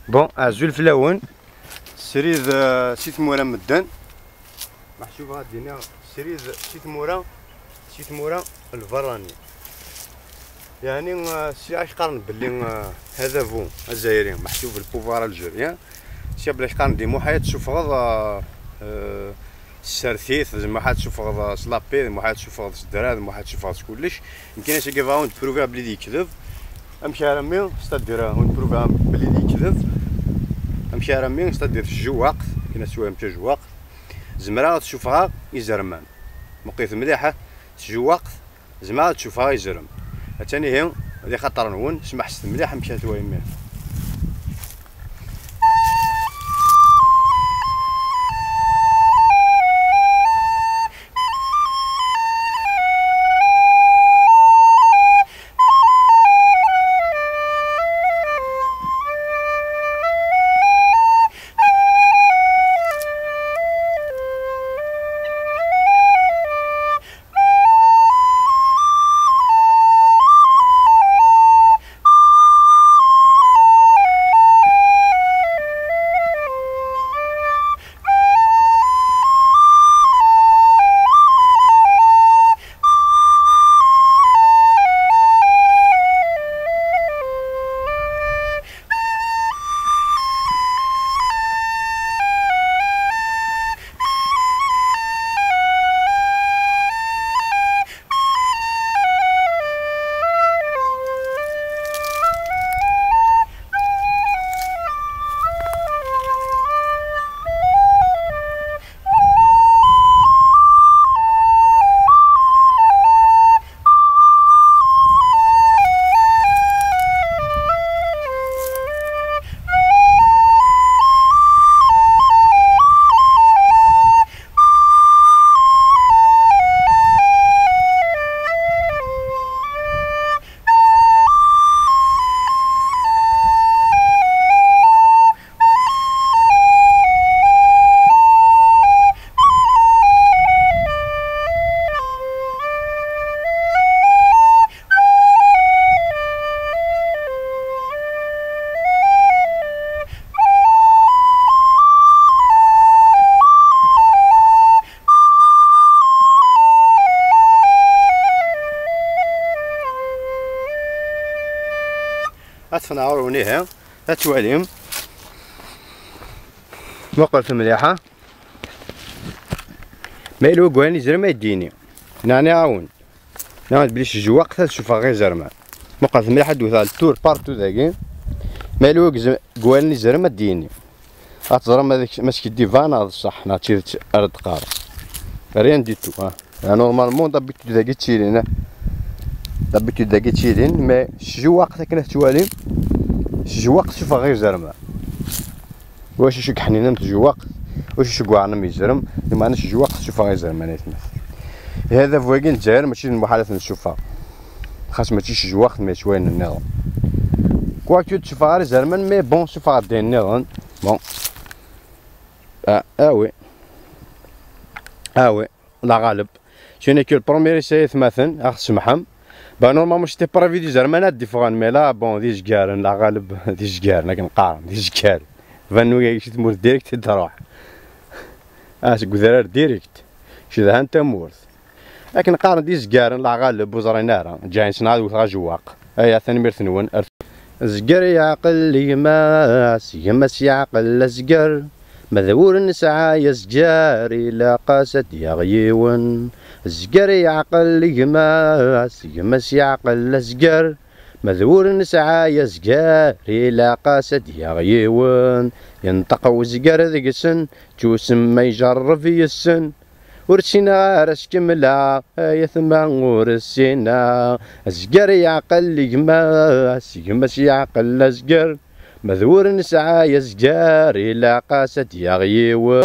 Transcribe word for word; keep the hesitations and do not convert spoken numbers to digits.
Bon, azul fell-awen. Srid, eh, si tmura n medden. Meḥsub ad d-iniɣ srid si tmura, si tmura lberrani. Yeɛni, eh, si ak qqaren belli, eh, adabu azzayri meḥsub le pouvoir algérien. Si belli ak qqaren di muḥal ad tessufɣeḍ, eh, eh, s tsertit, d muḥal ad tessufɣeḍ, eh, s la paix, d muḥal ad tessufɣeḍ s ddra, d muḥal ad tessufɣeḍ s kullec. Nekkin ass-agi bɣiɣ ad wen-d-pruviɣ belli d yekdeb. Amek armi, c'est-à-dire, ad wen-d-pruviɣ belli d yekdeb. Amek armi, c'est-à-dire, s tjewwaqt, nekkin ad twalim tajewwaqt. Zemreɣ ad ssufɣeɣ izerman. Meqqrit mliḥ, eh? S tjewwaqt, zemreɣ ad ssufɣeɣ izerman. Attan ihi, ad ixaṭer-nwen, smaḥset mliḥ amek ara twalim ihi. Ad tfenɛer uniha, ad twalim. Muqlet mliḥ, ha? Ma yella ugwan izrem ay d-yini. Neɛni awen. Neɛni belli s tjewwaqt ad ssufɣeɣ izerman. Muqlet mliḥ, ad d-wteɣ le tour partout dagi. Ma yella ugz-, ugwan izrem ad d-yini. Ad teẓrem ma d-, ma skiddibeɣ neɣ d ṣṣeḥ, neɣ d tidet ara d-qqareɣ. Rien du tout, ha. Ya, normalement, d'habitude dagi ttilin, ha. D'habitude dagi ttilin, mais s tjewwaqt akken ad twalim, s tjewwaqt ssufɣeɣ izerman. Wacu i yeḥnin am tjewwaqt, wacu i iweɛren am yizrem, lameɛna s tjewwaqt ssufɣeɣ izerman, ay atmaten. Ihi adabu-agi n Lezzayer mačči d lmuḥal ad t-nessufeɣ. Xas mačči s tjewwaqt, mais s wayen nniḍen. Quoique ur d-ssufɣeɣ ara izerman, mais bon, ssufɣeɣ-d ayen nniḍen. Bon. Ah, ah oui. Ah oui. La ɣaleb. Cini que le premier essai, atmaten, ad ɣ-tsemḥem. Bah, normalement, c'était prévu d izerman ad d-iffɣen, mais là, bon, d izgaren, la ɣaleb, d izgaren, akken qqaren, d izgaren. Ban wigi si tmurt direct i d-ruḥ. Ah, seg udrar direct. Cedhan tamurt. Akken qqaren d izgaren, la ɣaleb, ur ẓrin ara. Ǧǧan-sen ad wteɣ ajewwaq. Aya, tanemmirt-nwen. Azger yeɛqel gma-s, gma-s yeɛqel azger. Ma d ur nesɛi azger, ilaq-as ad d-yaɣ yiwen. Azger yeɛqel gma-s, gma-s yeɛqel azger. Ma d ur nesɛi azger, ilaq-as ad d-yaɣ yiwen. Yenṭeq uzger deg-sen, ttusemma ijerreb yes-sen. Ur ssineɣ ara s-kemmleɣ, ay atma ur ssineɣ. Azger yeɛqel gma-s, gma-s yeɛqel azger. Ma d ur nesɛi azger, ilaq-as ad d-yaɣ yiwen.